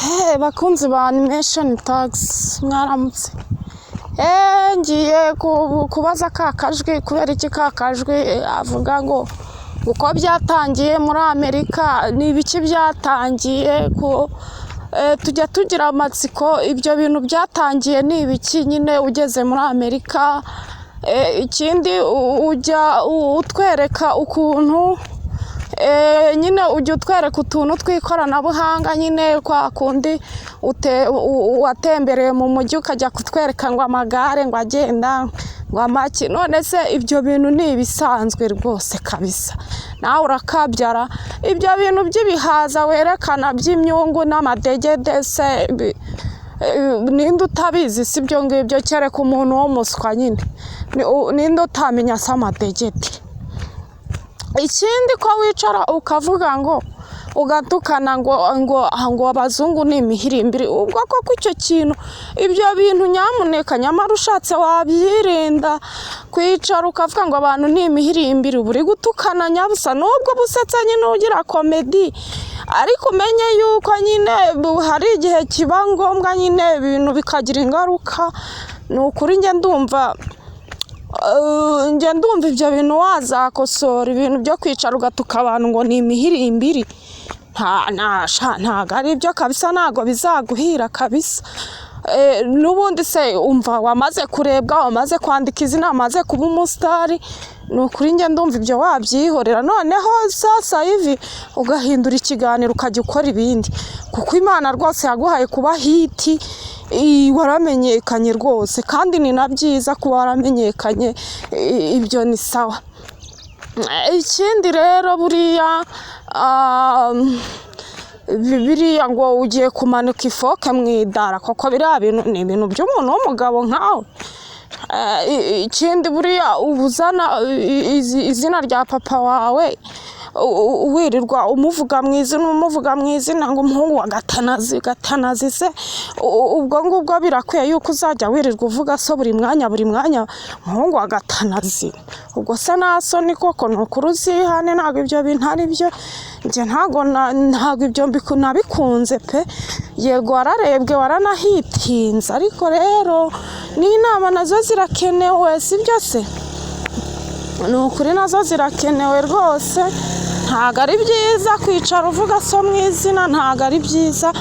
Hey, bakunzi ba Animation Tax, mwaramutse. Ngiye kubaza ka kajwi. Kubera iki ka kajwi avuga ngo uko byatangiye muri Amerika? Ni ibiki byatangiye? Ko tujya tugira amatsiko, ibyo bintu byatangiye ni ibiki nyine ugeze muri Amerika? Ikindi ujya utwereka ukuntu nyine ujya utwereka utuntu tw'ikoranabuhanga nyine, kwa kundi watembereye mu mujyi ukajya kutwereka ngo amagare ngo agenda ngo amaki. None se ibyo bintu ni ibisanzwe rwose kabisa? Nawe urakabyara. Ibyo bintu by'ibihaza werekana by'imyungu n'amadegede se ninde utabizi? Si ibyo ngibyo, kereka umuntu w'umuswa nyine. Ninde utamenya se amadegede? Ikindi, ko wicara ukavuga ngo ugatukana ngo abazungu ni imihirimbiri, ubwo koko icyo kintu, ibyo bintu, nyamuneka, nyamara ushatse wabyirinda. Kwicara ukavuga ngo abantu ni imihirimbiri, uba uri gutukana nyabusa. Nubwo uba usetse nyine, ugira comedy, ariko umenye yuko nyine hari igihe kiba ngombwa nyine ibintu bikagira ingaruka. Ni ukuri njye ndumva ibyo bintu wazakosora. Ibintu byo kwicara ugatuka abantu ngo ni imihirimbiri, ntago ari byo kabisa, ntago bizaguhira kabisa. N'ubundi se umva, wamaze kurebwa, wamaze kwandika izina, wamaze kuba umusitari. Ni ukuri njye ndumva ibyo wabyihorera, noneho sasa hivi ugahindura ikiganiro, ukajya ukora ibindi, kuko Imana rwose yaguhaye kuba hit, waramenyekanye rwose, kandi ni na byiza kuba waramenyekanye, ibyo ni sawa. Ikindi rero, buriya biriya ngo ugiye kumanika ifoke mu idara, koko biriya bintu ni ibintu by'umuntu w'umugabo nkawe? Ikindi, buriya uba uzana izina rya papa wawe, wirirwa umuvuga mu izina, umuvuga mu izina ngo umuhungu wa Gatanazi. Gatanazi se ubwo ngubwo birakwiye yuko uzajya wirirwa uvuga so buri mwanya, buri mwanya, umuhungu wa Gatanazi? Ubwo se nta soni koko? Ni ukuri uzihane, ntabwo ibyo bintu ari byo. Njye ntabwo ibyo nabikunze pe. Yego wararebwe, waranahitinze, ariko rero n'inama nazo zirakenewe, si byo se? Ni ukuri nazo zirakenewe rwose. Ntabwo ari byiza kwicara uvuga so mu izina, ntabwo ari byiza.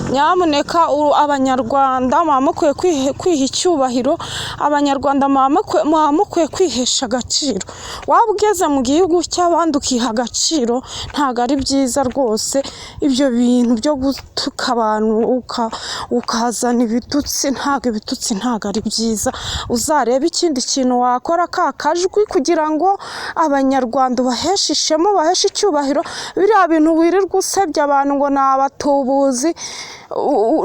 Nyamuneka Abanyarwanda muba mukwiye kwiha icyubahiro, Abanyarwanda muba mukwiye kwihesha agaciro. Waba ugeze mu gihugu cy'abandi ukiha agaciro, ntabwo ari byiza rwose. Ibyo bintu byo gutuka abantu, ukazana ibitutsi, ntabwo ibitutsi ntabwo ari byiza. Uzarebe ikindi kintu wakora, ka kajwi, kugira ngo Abanyarwanda ubaheshe ishema, ubaheshe icyubahiro. Biriya bintu wirirwa usebya abantu ngo ni abatubuzi,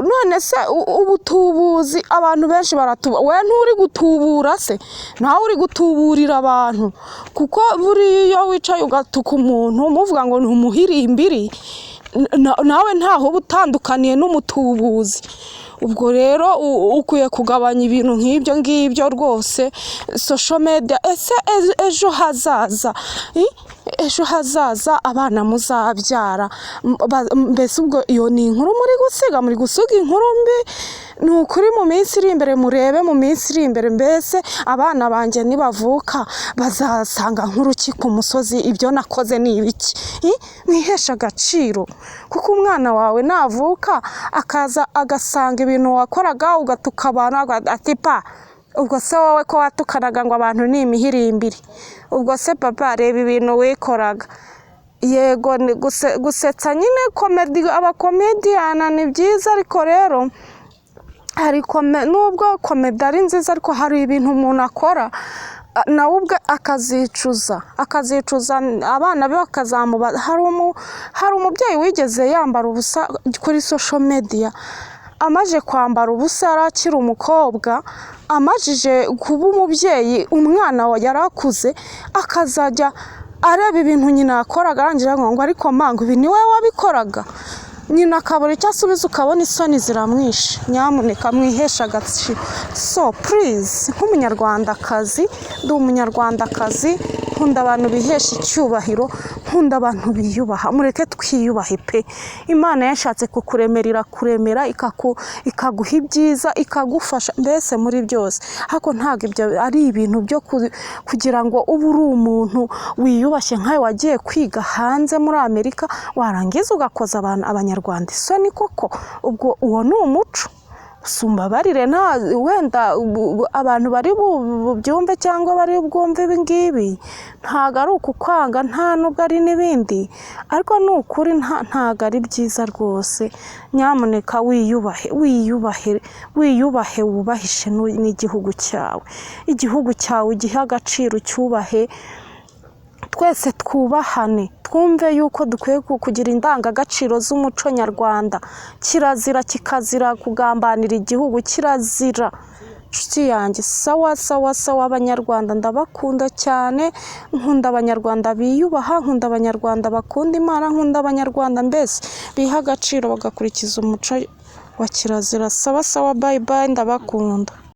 none se ubutubuzi, abantu benshi baratuba, we nturi gutubura se? Nawe uri gutuburira abantu, kuko buriya iyo wicaye ugatuka umuntu umuvuga ngo ni umuhirimbiri, nawe ntaho uba utandukaniye n'umutubuzi. Ubwo rero ukwiye kugabanya ibintu nk'ibyo ngibyo rwose. Social media, ese ejo hazaza, ejo hazaza abana muzabyara, mbese ubwo iyo ni inkuru muri gusiga? Muri gusiga inkuru mbi, ni ukuri. Mu minsi iri imbere, murebe mu minsi iri imbere, mbese abana banjye nibavuka bazasanga nk'uruki ku musozi? Ibyo nakoze ni ibiki? Mwiheshe agaciro, kuko umwana wawe navuka akaza agasanga ibintu wakoraga, ugatuka abantu, ati: "Pa, ubwo se wowe ko watukanaga ngo abantu ni imihirimbiri, ubwo se papa, reba ibintu wikoraga." Yego ni gusetsa nyine, comedy, abakomediyana ni byiza, ariko rero hari nubwo comedy ari nziza, ariko hari ibintu umuntu akora nawe ubwe akazicuza, akazicuza, abana be bakazamubaza. Hari umubyeyi wigeze yambara ubusa kuri social media. Amaze kwambara ubusa, yari akiri umukobwa, amajije kuba umubyeyi, umwana we yari akuze, akazajya areba ibintu nyina yakoraga, arangije ngo: "Ariko mangu, ibi ni wowe wabikoraga?" Nyina akabura icyo asubiza, ukabona isoni ziramwishe. Nyamuneka mwiheshe agaciro. So please, nk'Umunyarwandakazi, ndi Umunyarwandakazi. Nkunda abantu bihesha icyubahiro, nkunda abantu biyubaha. Mureke twiyubahe pe! Imana yashatse kukuremera irakuremera, ikaguha ibyiza, ikagufasha mbese muri byose. Ariko ntabwo ibyo ari ibintu byo kugira ngo ube uri umuntu wiyubashye nkawe wagiye kwiga hanze muri Amerika, warangiza ugakoza abantu, Abanyarwanda, isoni koko! Ubwo uwo ni umuco? Umbabarire, nta wenda abantu bari bubyumve cyangwa bari bwumve ibi ngibi, ntabwo ari ukukwanga, nta nubwo ari n'ibindi, ariko ni ukuri ntabwo ari byiza rwose. Nyamuneka wiyubahe, wiyubahe, wiyubahe, wubahishe n'igihugu cyawe. Igihugu cyawe ugihe agaciro, ucyubahe. Twese twubahane, twumve yuko dukwiye kugira indangagaciro z'umuco nyarwanda. Kirazira, kikazira kugambanira igihugu, kirazira. Nshuti yanjye, sawa sawa sawa. Abanyarwanda ndabakunda cyane, nkunda Abanyarwanda biyubaha, nkunda Abanyarwanda bakunda Imana, nkunda Abanyarwanda mbese biha agaciro, bagakurikiza umuco wa kirazira. Sawa sawa, bye bye, ndabakunda.